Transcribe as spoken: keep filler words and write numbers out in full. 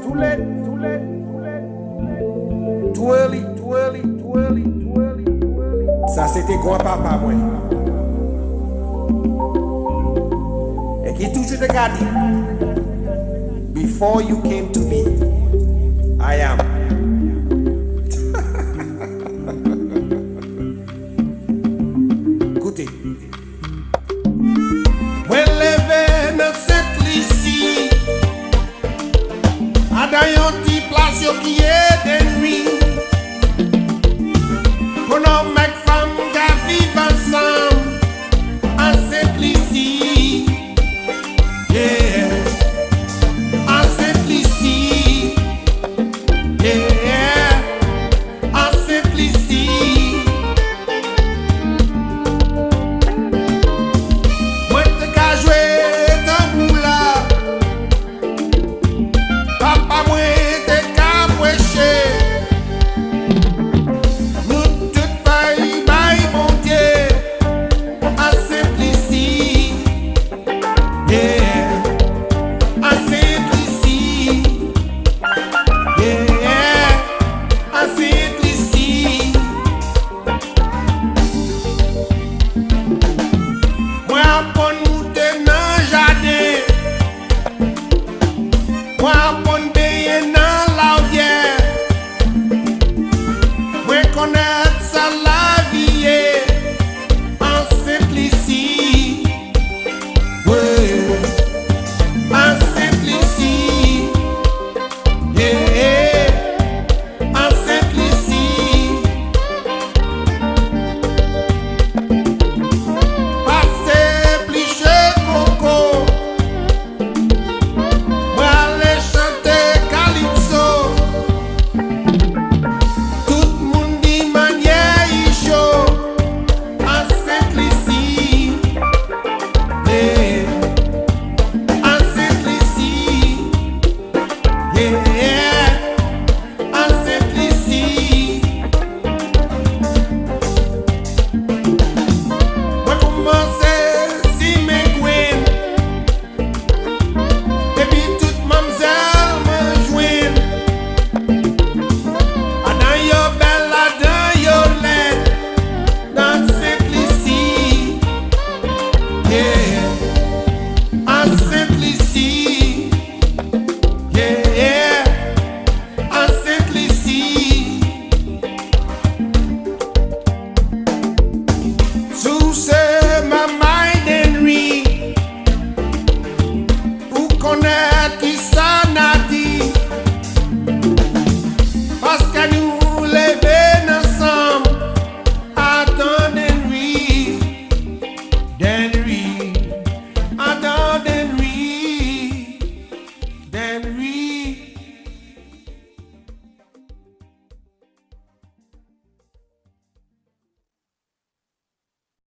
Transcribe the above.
Too late, too late, too late, too late. Too early, too early, too early, too early, too early. Sa se te granpapa mwen. E ki toujou te ka di, "Before you came to me, I am." Koute. Mwen leve nan Sent Lisi, adan yon ti plas yo kiye de nwi. Bonòm